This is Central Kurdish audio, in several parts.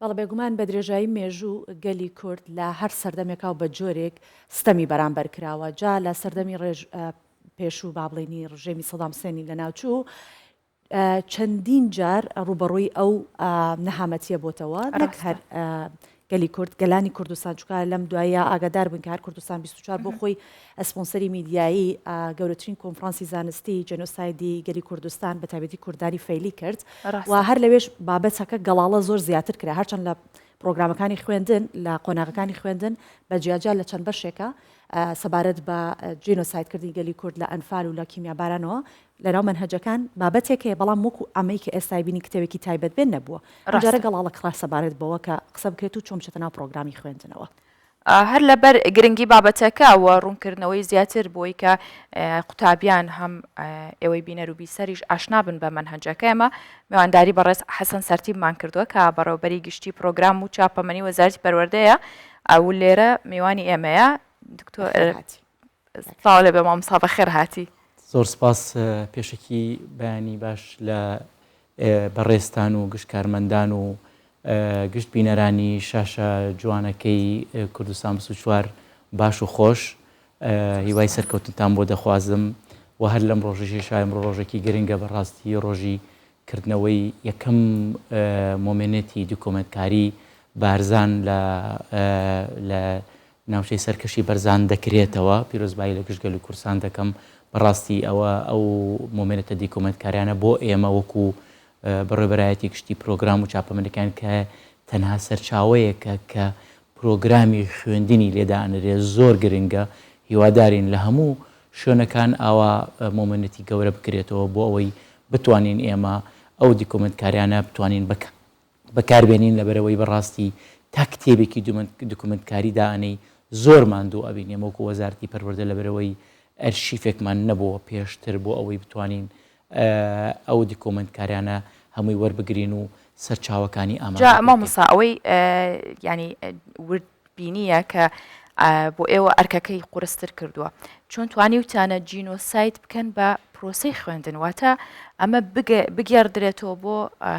بەڵێ بێگومان بە درێژایی مێژوو گەلی کورد لە هەر سەردەمێکا و بە جۆرێک ستەمی بەرامبەر کراوە جا لە سەردەمی ڕێژ پێشوو با بڵێنی ڕژێمی سەدام حسێنی لەناوچوو چەندین جار ڕووبەڕووی ئەو نەهامەتیە بۆتەوە نەک هەر گەلی کورد گەلانی کوردستان چکە لەم دوایە ئاگادار بووین کە هەر کوردستان 24 بۆ خۆی سپۆنسەری میدیایی گەورەترین کۆنفرانسی زانستی جێنۆسایدی گەلی کوردستان بە تایبەتی کوردانی فەیلی کرد و هەر لەوێش بابەتەکە گەڵاڵە زۆر زیاتر کرا هەرچەند لە پرۆگرامەکانی خوێندن لە قۆناغەکانی خوێندن بە جیاجیا لە چەند بەشێکە سەبارەت بە جینۆسایدکردنی گەلی کورد لە ئەنفال و لە کیمیابارانەوە لەناو مەنهەجەکان بابەتێک هەیە بەڵام وەکو ئەمەی کە ئێستای بینی کتێبێکی تایبەت بێ نەبووە ئەمجارە گەڵاڵە کڕا سەبارەت بەوە کە قسە بکرێت و چۆن بچێتە ناو پڕۆگرامی خوێندنەوە. هەر لەبەر گرنگی بابەتەکە و ڕوونکردنەوەی زیاتر بۆی کە قوتابیان هەم ئێوەی بینەر و بیسەریش ئاشنا بن بە مەنهەجەکە ئێمە میوانداری بەڕێز حەسەن سەرتیپمان کردووە کە بەڕێوەبەری گشتی پرۆگرام و چاپەمەنی وەزارەتی پەروەردەیە ئەو لێرە میوانی ئێمەیە دکتۆر سڵاو لێ بێ مامۆستا بەخێر هاتی. زۆر سپاس پێشەکی بەیانی باش لە بەڕێزتان و گشت کارمەندان و گشت بینەرانی شاشە جوانەکەی کوردستان 24 باش و خۆش هیوای سەرکەوتنتان بۆ دەخوازم و هەر لەم ڕۆژەشی شایم ڕۆژێکی گرنگە بەڕاستی ڕۆژی کردنەوەی یەکەم مۆمێنێتی دیکۆمێنتکاری بارزان لە لە ناوچەی سەرکەشی بەرزان دەکرێتەوە، پیرۆزبایی لە گشت گەلی کوردستان دەکەم، بەڕاستی ئەوە ئەو مۆمێنتە دیکۆمێنتکاریانە بۆ ئێمە وەکو بەڕێوەبەرایەتی گشتی پرۆگرام و چاپەمەنیەکان کە تەنها سەرچاوەیەکە کە پرۆگرامی خوێندنی لێ دائەنرێ زۆر گرنگە، هیوادارین لە هەموو شوێنەکان ئاوا مۆمێنتی گەورە بکرێتەوە بۆ ئەوەی بتوانین ئێمە ئەو دیکۆمێنتکاریانە بتوانین بە بەکاربێنین لەبەرئەوەی بەڕاستی تا کتێبێکی دوکومێنتکاری دائەنێی زۆر ماندوو ئەبین ئێمە وەکو وەزارەتی پەروەردە لەبەرئەوەی ئەرشیفێکمان نەبووە پێشتر بۆ ئەوەی بتوانین ئەو دیکۆمێنتکاریانە هەمووی وەربگرین و سەرچاوەکانی ئاماژە جا پێ بکەین. مامۆستا ئەوەی یانی ورد بینییە کە بۆ ئێوە ئەرکەکەی قورستر کردووە چۆن توانیوتانە جینۆساید بکەن بە پرۆسەی خوێندن واتە ئەمە بگێڕدرێتەوە بۆ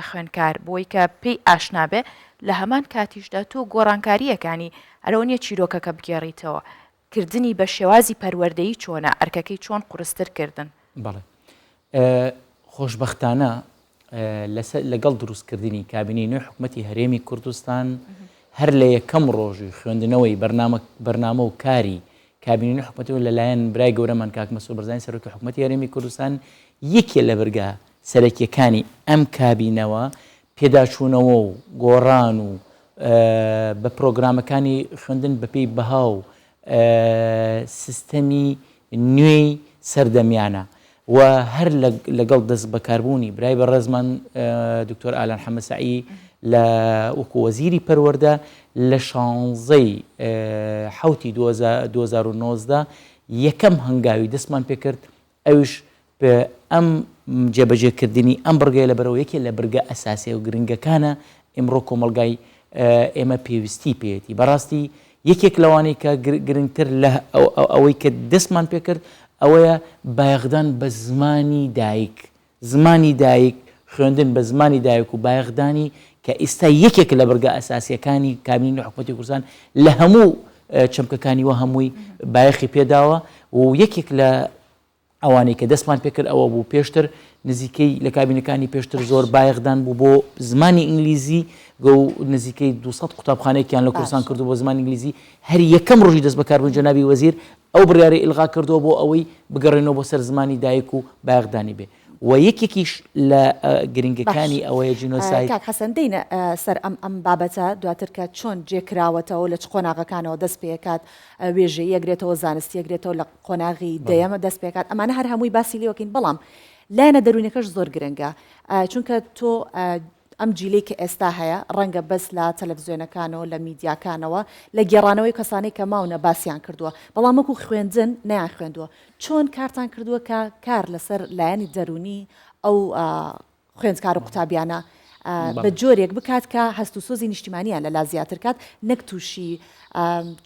خوێندکار بۆی کە پێی ئاشنا بێ لە هەمان کاتیشدا تۆ گۆڕانکارییەکانی ئەرەوە نیە چیرۆکەکە بگێڕیتەوە کردنی بە شێوازی پەروەردەیی چۆنە ئەرکەکەی چۆن قورستر کردن؟ بەڵێ خۆشبەختانە لەگەڵ دروستکردنی کابینەی نوێی حکومەتی هەرێمی کوردستان هەر لە یەکەم ڕۆژی خوێندنەوەی بەرنامە و کاری کابینەی نوێی حکومەتەوە لەلایەن برای گەورەمان کاک مەسعود بەرزانی سەرۆکی حکومەتی هەرێمی کوردستان یەکێ لە برگە سەرەکیەکانی ئەم کابینەوە پێداچوونەوە و گۆڕان و بە پرۆگرامەکانی خوێندن بەپێی بەها و سیستەمی نوێی سەردەمیانە و هەر لەگەڵ دەست بەکاربوونی برای بەڕێزمان دکتۆر ئالان حەمە سەعی لە وەکو وەزیری پەروەردە لە شانزەی حوتی 2019 یەکەم هەنگاوی دەستمان پێکرد ئەویش ئەم جێبەجێکردنی ئەم بڕگەیە لەبەرئەوە یەکێ لە برگە ئەساسیە و گرنگەکانە ئیمڕۆ کۆمەڵگای ئێمە پێویستی پێیەتی بەڕاستی یەکێک لەوانەی کە گرنگتر لە ئەوەی کە دەستمان پێکرد ئەوەیە بایەخدان بە زمانی دایک زمانی دایک خوێندن بە زمانی دایک و بایەخدانی کە ئیستا یەکێک لە بڕگە ئەساسیەکانی کابینی حکوومەتی کوردستان لە هەموو چەمکەکانی وە هەمووی بایەخی پێداوە و یەکێک لە ئەوانەی کە دەستمان پێکرد ئەوە بوو پێشتر نزیکەی لە کابینەکانی پێشتر زۆر بایەخدان بوو بۆ زمانی ئینگلیزی گە و نزیکەی 200 قوتابخانەیەکیان لە کوردستان کردو بۆ زمانی ئینگلیزی هەر یەکەم ڕۆژی دەست بەکاربوون جەنابی وەزیر ئەو بڕیارەی ئیلغا کردەوە بۆ ئەوەی بگەڕێنەوە بۆ سەر زمانی دایک و بایەخدانی بێ و یەکێکیش لە گرنگەکانی ئەوەیە جینۆساید. کاک حەسەن دێینە سەر ئەم ئەم بابەتە دواتر کە چۆن جێ کراوەتەوە لە چ قۆناغەکانەوە دەست پێکات وێژەیی ئەگرێتەوە زانستی ئەگرێتەوە لە قۆناغی دەیەمە دەست پێکات ئەمانە هەر هەمووی باسی لێوەکەین بەڵام لایەنە دەروونەکەش زۆر گرنگە چونکە تۆ ئەم جیلەی کە ئێستا هەیە ڕەنگە بەس لە تەلەڤزیۆنەکانەوە لە میدیاکانەوە لە گێڕانەوەی کەسانەی کە ماونە باسیان کردووە بەڵام وەکو خوێندن نەیان خوێندووە چۆن کارتان کردووە کە کار لەسەر لایەنی دەروونی ئەو خوێندکار و قوتابیانە بە جۆرێک بکات کە هەست و سۆزی نیشتیمانیان لەلا زیاتر کات نەک تووشی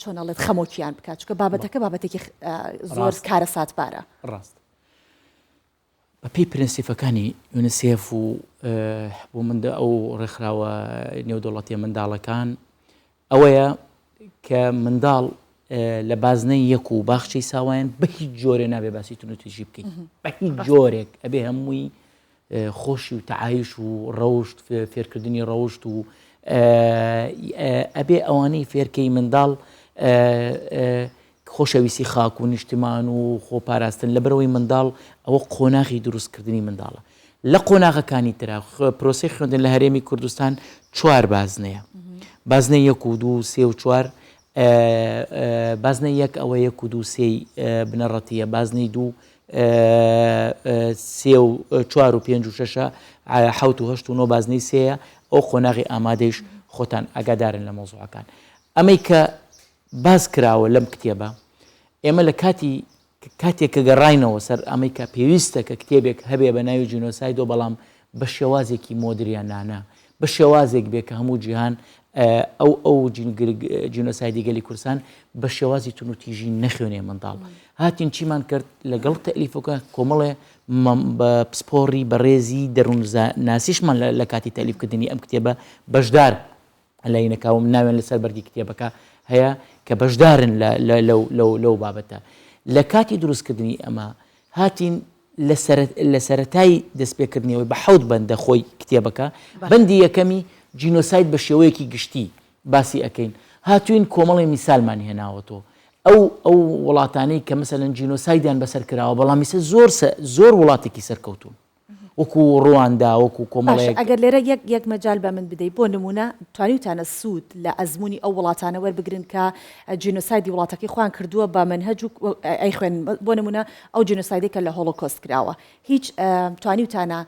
چۆن ئەڵێت خەمۆکیان بکات چونکە بابەتەکە بابەتێکی زۆر کارەساتبارە. ڕاست. بە پێی پرەنسیفەکانی یونسێف و بۆ مندە ئەو ڕێکخراوە نێودەوڵەتیە منداڵەکان ئەوەیە کە منداڵ لە بازنەی یەک و باخچەی ساوایان بە هیچ جۆرێ نابێ باسی توندوتیژی بکەیت بە هیچ جۆرێک ئەبێ هەمووی خۆشی و تەعایش و ڕەوشت فێرکردنی ڕەوشت و ئەبێ ئەوانەی فێرکەی منداڵ خۆشەویستی خاک و نیشتمان و خۆپاراستن لەبەرئەوەی منداڵ ئەوە قۆناغی دروستکردنی منداڵە لە قۆناغەکانی ترا پرۆسەی خوێندن لە هەرێمی کوردستان چوار بازنەیە بازنەی یەک و دوو سێ و چوار بازنەی یەک ئەوە یەک و دوو سێی بنەڕەتیە بازنەی دوو سێ و چوار و پێنج و شەشە حەوت و هەشت و نۆ بازنەی سێیە ئەو قۆناغی ئامادەیش خۆتان ئاگادارن لە مەوزوعەکان ئەمەی کە باس کراوە لەم کتێبە، ئێمە لە کاتی کاتێک کە گەڕاینەوە سەر ئەمەی کە پێویستە کە کتێبێک هەبێ بە ناوی جینۆسایدۆ بەڵام بە شێوازێکی مۆدریانانە بە شێوازێک بێ کە هەموو جیهان ئەو ئەو جینۆسایدی گەلی کوردستان بە شێوازی توندوتیژی نەخوێنێ منداڵ هاتین چیمان کرد لەگەڵ تەلیفەکە کۆمەڵێ بە پسپۆڕی بەڕێزی دەروونناسیشمان لە کاتی تەلیفکردنی ئەم کتێبە بەشدار لایینەکە و ناویان لەسەر بەرگی کتێبەکە هەیە کە بەشدارن لەو بابەتە لە کاتی دروستکردنی ئەمە هاتین لە سەرەتای دەستپێکردنیەوەی بە حەوت بەندە خۆی کتێبەکە بەندی یەکەمی جینۆساید بە شێوەیەکی گشتی باسی ئەەکەین هاتوین کۆمەڵی میسالمان هێناوەتەوە ئەو ئەو وڵاتانەی کە مەسەلەن جینۆسایدیان بەسەر کراوە بەڵام ئیسە زۆر زۆر وڵاتێکی سەرکەوتوون وەکو ڕواندا وەکو باشە کۆمەڵێک. ئەگەر لێرە یەک یەک مەجال بە من بدەی بۆ نموونە توانیوتانە سوود لە ئەزموونی ئەو وڵاتانە وەربگرن کە جینۆسایدی وڵاتەکەی خۆیان کردووە بە مەنهەج و ئەیخوێنن بۆ نموونە ئەو جینۆسایدەی کە لە هۆڵۆکۆست کراوە هیچ توانیوتانە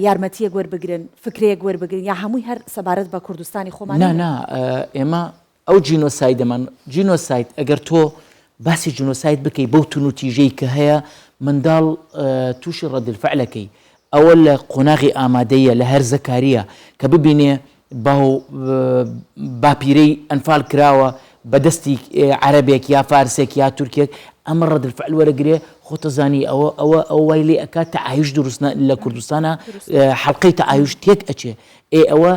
یارمەتییەک وەربگرن فکرەیەک وەربگرن یا هەمووی هەر سەبارەت بە کوردستانی خۆمانە نا نا ئێمە ئەو جینۆسایدەمان، جینۆساید ئەگەر تۆ باسی جینۆساید بکەی بەو تونوتیژەی کە هەیە منداڵ تووشی ڕەد الفعل ئەکەی ئەوە لە قۆناغی ئامادەیە لە هەرزەکاریە کە ببینێ باو باپیرەی ئەنفال کراوە بە دەستی عەرەبێک یا فارسێک یا تورکێک ئەمە ڕەد الفعل وەرەگرێ خۆتەزانی ئەوە ئەوە ئەو وای لێ ئەکات تەعایش دروست لە کوردستانە حەڵقەی تەعایش تێک ئەچێ ئێ ئەوە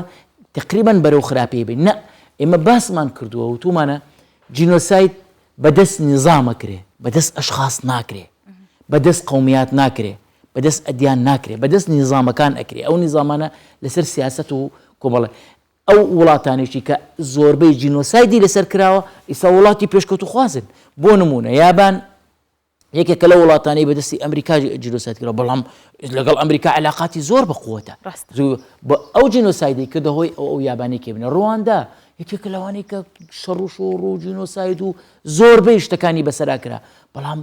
تقریبا بەرەو خراپی بین نە ئێمە باسمان کردووە وتومانە جینۆساید بەدەست نیزام ئەکرێ، بەدەست ئەشخاس ناکرێ، بەدەست قەومیات ناکرێ، بەدەست ئەدیان ناکرێ، بەدەست نیزامەکان ئەکرێ، ئەو نیزامانە لەسەر سیاسەت و کۆمەڵە ئەو وڵاتانێکی کە زۆربەی جینۆسایدی لەسەر کراوە ئیستا وڵاتی پێشکەوتوخوازن بۆ نمونە یابان یەکێکە لەو وڵاتانەی بەدەستی ئەمریکا جینۆساید کرا بەڵام لەگەڵ ئەمریکا علاقاتی زۆر بە قوتە ئەو جینۆسایدی کردە هۆی ئەو ئەو یابانی کێ بنە ڕواندا یەکێکە لەوانەی کە شەڕ و شۆڕ و جینۆساید و زۆربەی شتەکانی بەسەرا کرا بەڵام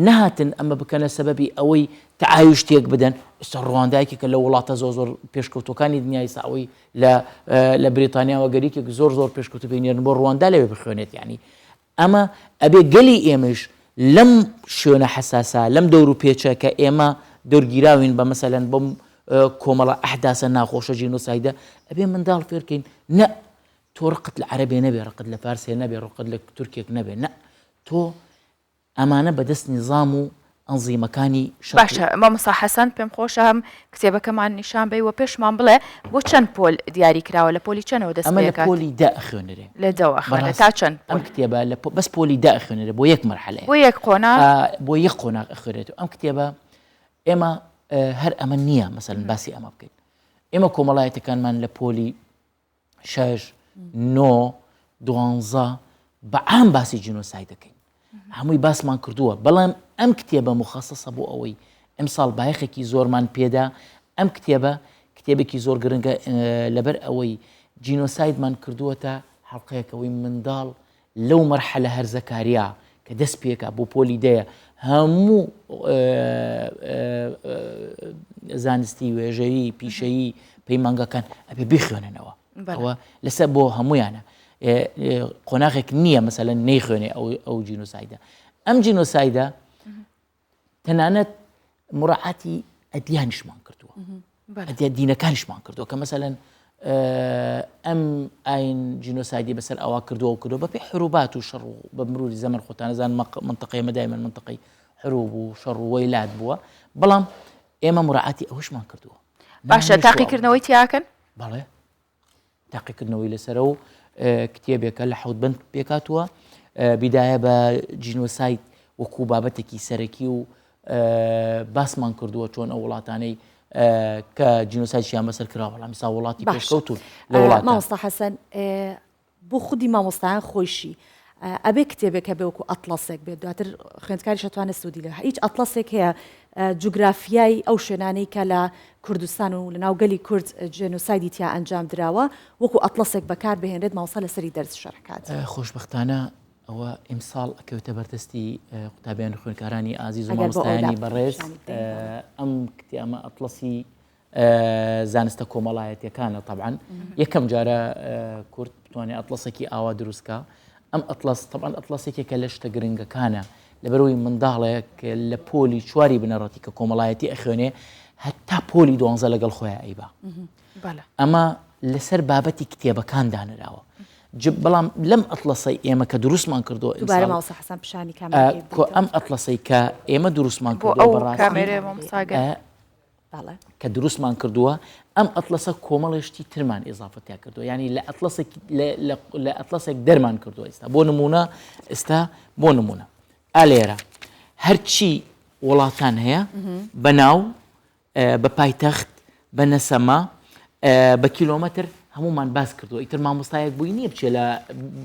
نهاتن ئەمە بکەنە سەبەبی ئەوەی تعایش تێک بدەن ئێستا ڕواندایکی کە لە وڵاتە زۆر زۆر پێشکەوتەکانی دنیای ساوەی لە لە بریتانیاوە گەریکێک زۆر زۆر پێشکەوتو بینێرن بۆ ڕواندا لەوێ بخوێنێت ینی ئەمە ئەبێ گەلی ئێمەیش لەم شوێنە حەساسە، لەم دەور و پێچە کە ئێمە دەورگیراوین بە مەسەلەن بەم کۆمەڵە ئەحداسە ناخۆشە جینۆسایدە، ئەبێ منداڵ فێرکەین نە تۆ ڕقت لە عەرەبێ نەبێ، ڕقت لە فارسێ نەبێ، ڕقت لە تورکێک نەبێ، نە تۆ ئەمانە بەدەست نیزام و ئەنزیمەکانی شەڕ باشە مامۆستا حەسەن پێم خۆشە هەم کتێبەکەمان نیشان بەی و پێشمان بڵێ بۆ چەند پۆل دیاری کراوە لە پۆلی چەنەوە دەست ئەمە لە پێکات پۆلی دە ئەخوێنرێ لە دەوە ئەخوێنرێ بەڕاست تا چەند ئەم پۆل کتێبە لە پۆ بەس پۆلی دە ئەخوێنرێ بۆ یەک مەرحەلەیە بۆ یەک قۆناغ ئا بۆ یەک قۆناغ ئەخوێنرێتەوە ئەم کتێبە ئێمە هەر ئەمە نییە مەسەلەن باسی ئەمە بکەین ئێمە کۆمەڵایەتەکانمان لە پۆلی شەش، نۆ، دوانزە بە عام باسی جینۆساید دەکەین هەمووی باسمان کردووە بەڵام ئەم کتێبە مخصصە بۆ ئەوەی ئەمساڵ بایەخێکی زۆرمان پێدا ئەم کتێبە کتێبێکی زۆر گرنگە لەبەر ئەوەی جینۆسایدمان کردووەتە حەڵقەیەکەوەی منداڵ لەو مەرحەلە هەرزەکاریە کە دەست پێکا بۆ پۆلی دەیە هەموو زانستی وێژەیی پیشەیی پەیمانگەکان ئەبێ بیخوێننەوە ئەوە لەسەر بۆ هەمویانە قۆناغێک نییە مەسەلەن نەیخوێنێ ئەو ئەو جینۆسایدە ئەم جینۆسایدە تەنانەت مراعاتی ئەدیانیشمان کردووە ئەدیا دینەکانیشمان کردووە کە مەسەلەن ئەم ئاین جینۆسایدی بەسەر ئەوە کردووە و کردو بەپێی حروبات و شەڕ و بە مروری زەمن خۆتانەزان منطقەی مەدایمەن منطقەی حروب و شەڕ و وەیلات بووە بەڵام ئێمە مراعاتی ئەوەشمان کردووە. باشە تاقیکردنەوەی تیاکەن؟ بەڵێ تاقیکردنەوەی لەسەرە و کتێبێکە لە حەوت بەند پێکاتوە بیدایە بە جینۆساید وەکو بابەتێکی سەرەکی و باسمان کردووە چۆن ئەو وڵاتانەی کە جینۆسایدیان بەسەر کرا بەڵام ئیستا وڵاتی پێشکەوتوون لە وڵات مامۆستا حەسەن بۆ خودی مامۆستایان خۆیشی ئەبێ کتێبێک هەبێ وەکو ئەتڵەسێک بێت دواتر خوێندکاریش ئەتوانێت سوودی لێ هیچ ئەتڵەسێک هەیە جوگرافیای ئەو شوێنانەی کە لە کوردستان و لەناو گەلی کورد جێنۆسایدی تیا ئەنجام دراوە وەکو ئەتڵەسێک بەکار بهێنرێت مامۆستا لەسەری دەرس شەرح کات. خۆشبەختانە ئەوە ئیمساڵ ئەکەوێتە بەردەستی قوتابیان و خوێندکارانی ئازیز و مامۆستایانی بەڕێز ئەم کتێ ئەمە ئەتڵەسی زانستە کۆمەڵایەتیەکانە تەبعەن یەکەم جارە کورد بتوانێت ئەتڵەسێکی ئاوا دروستکە ئەم ئەتڵەس تەبعەن ئەتڵەسێکێکە لە شتە گرنگەکانە لەبەرەوەی منداڵێک لە پۆلی چواری بنەڕەتی کە کۆمەڵایەتی ئەخوێنێ هەتا پۆلی دوانزە لەگەڵ خۆیان ئەیبا ئەمە لەسەر بابەتی کتێبەکان دانراوە بەڵام لەم ئەتڵەسەی ئێمە کە دروستمان کردو ئەم ئەتڵەسەی کە ئێمە دروستمان کردو بەڕاستی کە دروستمان کردووە ئەم ئەتڵەسە کۆمەڵێ شتی ترمان ئیزافە تیا کردووە یعنی لە ئەتڵەسێک لە ئەتڵەسێک دەرمان کردووە ئێستا بۆ نمونە ئێستا بۆ نمونە ئالێرە هەرچی وڵاتان هەیە بە ناو بە پایتەخت بە نەسەمە بە کیلۆمەتر هەمومان باس کردووە ئیتر مامۆستایەک بووی نییە بچێ لە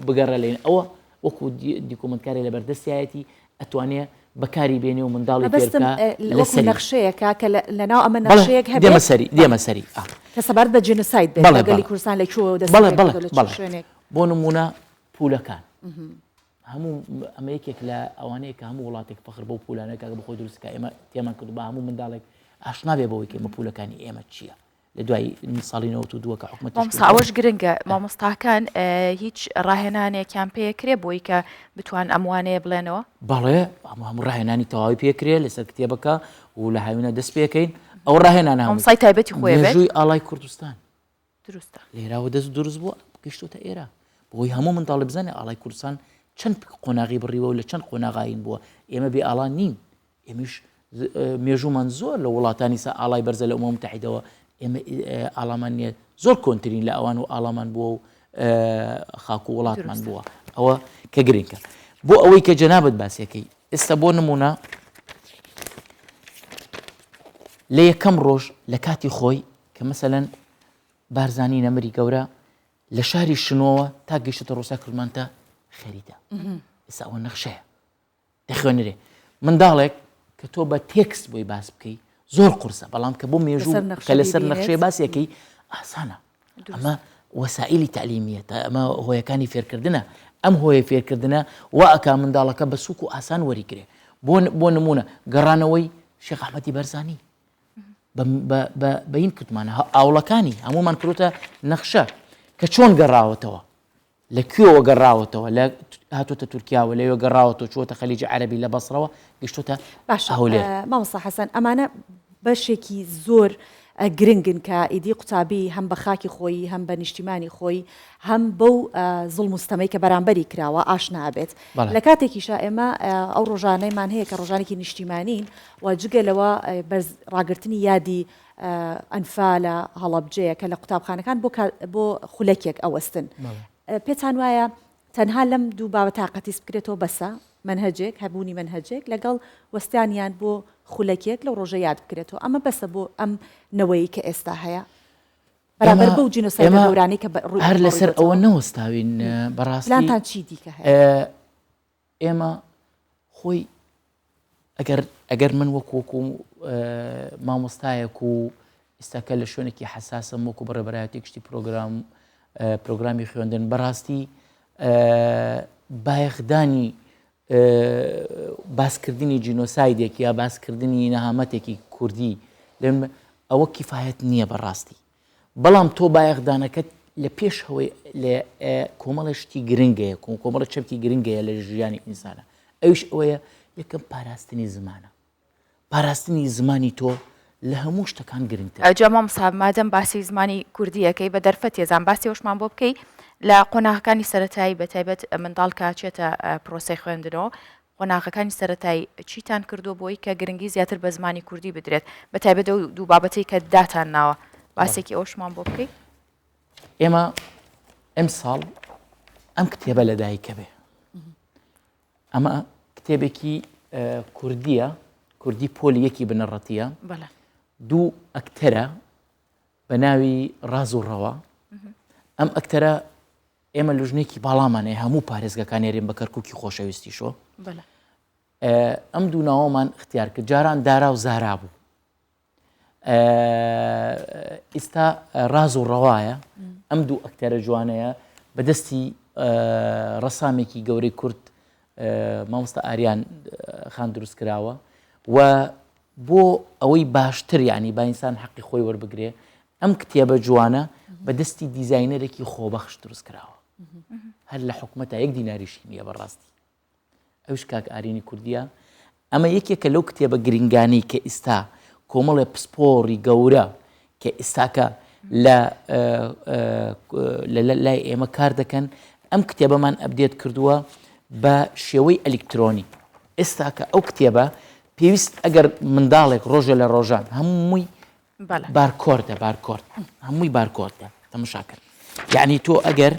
بگەڕە لێن ئەوە وەکو دیکۆمنتکاری لە بەردەستایەتی ئەتوانێ بەکاری بێنێ و منداڵی مەبەستم فێرکا وەکو لەسەری. نەخشەیەکە کە لە ناو ئەمە بەڵێ نەخشەیەک هەبێت دێمە سەری دێمە سەری ئا. کە سەبارەت بە جینۆساید بێت بەڵێ کە گەلی بەڵێ کوردستان لە کوێوە دەستی بەڵێ پێ بەڵێ کردووە لە چ بەڵێ شوێنێک. بۆ نموونە پوولەکان هەموو ئەمە یەکێک لە ئەوانەیە کە هەموو وڵاتێک فەخر بەو پوولانە کە بە خۆی دروست کە ئێمە تێمان کردو با هەموو منداڵێک ئاشنا بێ بەوەی کە ئێمە پوولەکانی ئێمە چییە. لە دوای ساڵی 92 کە حکومەت مامۆستا ئەوەش گرنگە مامۆستاکان هیچ ڕاهێنانێکیان پێکرێ بۆی کە بتوان ئەم وانەیە بڵێنەوە؟ بەڵێ هەموو هەموو ڕاهێنانی تەواوی پێکرێ لەسەر کتێبەکە و لە هاوینە دەست پێکەین ئەو ڕاهێنانە هەمووی مامۆستای تایبەتی خۆی بێت مێژووی ئاڵای کوردستان دروستە لێراوە دەست دروست بووە گەشتۆتە ئێرە بۆی هەموو منداڵی بزانێ ئاڵای کوردستان چەند قۆناغی بڕیوە و لە چەند قۆناغاین بووە ئێمە بێ ئاڵا نین ئێمەش مێژوومان زۆر لە وڵاتانی سا ئاڵای بەرزە لە ئومە متحیدەوە ئێمە ئاڵامان نییە زۆر کۆنترین لە ئەوان و ئاڵامان بووە و خاک و وڵاتمان بووە ئەوە کە گرنگە بۆ ئەوەی کە جەنابەت باسیەکەی ئێستا بۆ نمونە لە یەکەم ڕۆژ لە کاتی خۆی کە مەسەەن بارزانی نەمری گەورە لە شاری شنۆوە تا گەشتە ڕوسا کردمانتە خەریتە ئێستا ئەوە نەخشەیە دەخوێنرێ. منداڵێک کە تۆ بە تێکست بۆی باس بکەی زۆر قورسە بەڵام کە بۆ مێژوو کە لەسەر نەخشەیە باسیەکەی ئاسانە ئەمە وەسائلی تعلیمیە تا ئەمە هۆیەکانی فێرکردنە ئەم هۆیە فێرکردنە وا ئەکا منداڵەکە بە سوک و ئاسان وەریگرێ بۆ بۆ نمونە گەڕانەوەی شێخ ئەحمەدی بەرزانی بەین کردمانە ئاوڵەکانی هەمومان کردوتە نەخشە کە چۆن گەڕاوەتەوە لە کوێوە گەڕاوەتەوە؟ لە هاتۆتە تورکیاوە، لەوێ گەڕاوەتەوە چووەتە خەلیجی عەرەبی لە بەسڕەوە گەیشتۆتە باشە هەولێر. مامۆستا حەسەن ئەمانە بەشێکی زۆر گرنگن کە ئیدی قوتابی هەم بە خاکی خۆی هەم بە نیشتیمانی خۆی هەم بەو زوڵم و ستەمەی کە بەرامبەری کراوە ئاشنا ئەبێت. بەڵێ. لە کاتێکیشا ئێمە ئەو ڕۆژانەیمان هەیە کە ڕۆژانێکی نیشتیمانین و جگە لەوە بەرز ڕاگرتنی یادی ئەنفالە هەڵەبجەیە کە لە قوتابخانەکان بۆ بۆ خولەکێک ئەوەستن. پێتان وایە تەنها لەم دوو بابەتە قەتیس بکرێتەوە بەسە؟ مەنهەجێک، هەبوونی مەنهەجێک لەگەڵ وەستانیان بۆ خولەکێک لەو ڕۆژە یاد بکرێتەوە ئەمە بەسە بۆ ئەم نەوەی کە ئێستا هەیە بەرامبەر بەو جینۆسایدە گەورانەی کە ڕووی هەر لەسەر ئەوە نەوەستاوین بەڕاستی پلانتان چی دیکە هەیە؟ ئێمە خۆی ئەگەر ئەگەر من وەکو وەکو مامۆستایەک و ئێستاکە لە شوێنێکی حەساسم وەکو بەڕێبەرایەتی گشتی پرۆگرام پرۆگرامی خوێندن بەڕاستی بایەخدانی باسکردنی جینۆسایدێک یا باسکردنی نەهامەتێکی کوردی لەم ئەوە کیفاەت نییە بەڕاستی بەڵام تۆ بایەخدانەکەت لە پێش ئەوەی لە کۆمەڵێ شتی گرنگەیە کۆمەڵە چەمکی گرنگەیە لە ژیانی ئینسانە ئەویش ئەوەیە یەکەم پاراستنی زمانە پاراستنی زمانی تۆ لە هەموو شتەکان گرنگتر. جا مامۆستا مادەم باسی زمانی کوردی ئەکەی بە دەرفەت یەزان باسی ئەوشمان بۆ بکەی لە قۆناغەکانی سەرەتایی بە تایبەت منداڵ کە ئەچێتە پرۆسەی خوێندنەوە. قۆناغەکانی سەرەتایی چیتان کردووە بۆی کە گرنگی زیاتر بە زمانی کوردی بدرێت بە تایبەت ئەو دوو بابەتەی کە داتان ناوە باسێکی ئەوشمان بۆ بکەیت ئێمە ئەمساڵ ئەم کتێبە لەدایکە بێ ئەمە کتێبێکی کوردیە کوردی پۆلی یەکی بنەڕەتیە دوو ئەکتەرە بە ناوی ڕاز و ڕەوا ئەم ئەکتەرە ئێمە لوژنێکی باڵامان هەیە هەموو پارێزگەکان هەرێم بە کەرکوکی خۆشەویستی شۆ ئەم دوو ناوەمان اختیار کرد جاران دارا و زارا بوو ئیستا ڕاز و ڕەوایە ئەم دوو ئەکتەرە جوانەیە بەدەستی ڕەسامێکی گەورەی کورد مامۆستا ئاریان خان دروست کراوە و بۆ ئەوەی باشتر یعنی با ئینسان حەقی خۆی وەربگرێ ئەم کتێبە جوانە بە دەستی دیزاینەرێکی خۆبەخش دروست کراوە هەر لە حکومەتا یەک دیناریشی نییە بەڕاستی ئەوش کاک ئارینی کوردیە ئەمە یەکێکە لەو کتێبە گرنگانەی کە ئیستا کۆمەڵێ پسپۆڕی گەورە کە ئیستاکە لە لای ئێمە کار دەکەن ئەم کتێبەمان update کردووە بە شێوەی ئەلیکترۆنی ئێستاکە ئەو کتێبە پێویست ئەگەر منداڵێک ڕۆژە لە ڕۆژان هەمووی بارکۆردە بارکۆرد هەمووی بارکۆردە تەمەشاکەن یعنی تۆ ئەگەر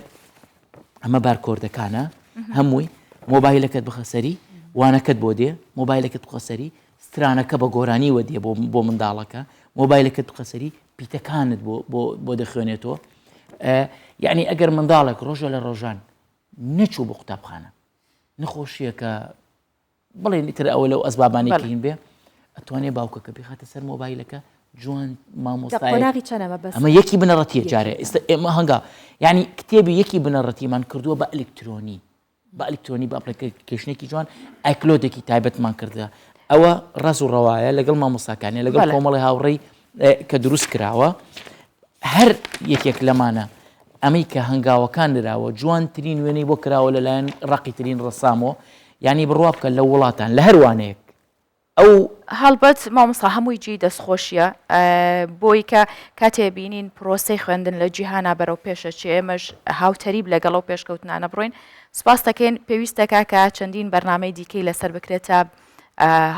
ئەمە بارکۆردەکانە هەمووی مۆبایلەکەت بخە سەری وانەکەت بۆ دێ مۆبایلەکەت بخە سەری سترانەکە بە گۆرانی وە دێ بۆ منداڵەکە مۆبایلەکەت بخە سەری پیتەکانت بۆ بۆ دەخوێنێتەوە یعنی ئەگەر منداڵێک ڕۆژە لە ڕۆژان نەچوو بۆ قوتابخانە نەخۆشیەکە بڵێن ئیتر ئەوە لەو ئەسبابانەی کە هین بێ ئەتوانێ باوکەکە بیخاتە سەر مۆبایلەکە جوان مامۆستای قۆناغی چەنە مەبەست ئەمە یەکی بنەڕەتیە جارێ ئێستا ئێمە هەنگا یعنی کتێبی یەکی بنەڕەتیمان کردووە بە ئەلکترۆنی بە ئەلکترۆنی بە application ێکی جوان upload ێکی تایبەتمان کردە ئەوە ڕاز و ڕەوایە لەگەڵ مامۆستاکانیان لەگەڵ کۆمەڵی هاوڕێی کە دروست کراوە هەر یەکێک لەمانە ئەمەی کە هەنگاوەکان نراوە جوانترین وێنەی بۆ کراوە لەلایەن ڕەقیترین ڕەسامەوە یانی بڕوا بکە لە وڵاتان لە هەر وانەیەک ئەو هەڵبەت مامۆستا هەمووی جێی دەستخۆشیە بۆی کە کاتێ بینین پرۆسەی خوێندن لە جیهانا بەرەو پێشە چێ ئێمەش هاوتەریب لەگەڵ ئەو پێشکەوتنانە بڕۆین سپاس دەکەین پێویست دەکا کە چەندین بەرنامەی دیکەی لەسەر بکرێت تا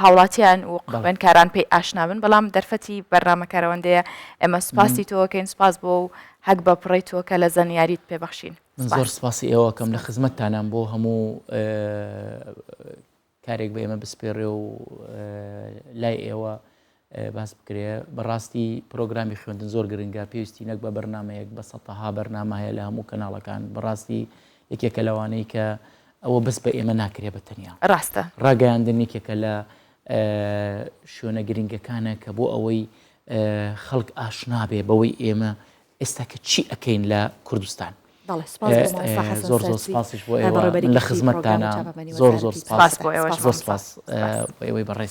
هاوڵاتیان و خوێندکاران پێی ئاشنا بن بەڵام دەرفەتی بەرنامەکە رەوەندەیە ئێمە سوپاسی تۆکەین سوپاس بۆ و هەک بە پڕی تۆ کە لە زانیاریت پێبەخشین من زۆر سپاسی ئێوەکەم لە خزمەتتانام بۆ هەموو کارێک بە ئێمە بسپێڕێ و لای ئێوە باس بکرێ بەڕاستی پرۆگرامی خوێندن زۆر گرنگە پێویستی نەک بە بەرنمەیەک بە سەتەها بەرنامە هەیە لە هەموو کەناڵەکان بەڕاستی یەکێکە لەوانەی کە ئەوە بەس بە ئێمە ناکرێ بە تەنیا ڕاستە ڕاگەیاندن یەکێکە لە شوێنە گرنگەکانە کە بۆ ئەوەی خەڵک ئاشنا بێ بەوەی ئێمە ئێستا کە چی ئەکەین لە کوردستان زۆر زۆر سپاسیش بۆ ئێوە لە خزمەتتانە زۆر زۆر سپاس بۆ ئێوە زۆر سپاس بۆ ئێوەی بەڕێز.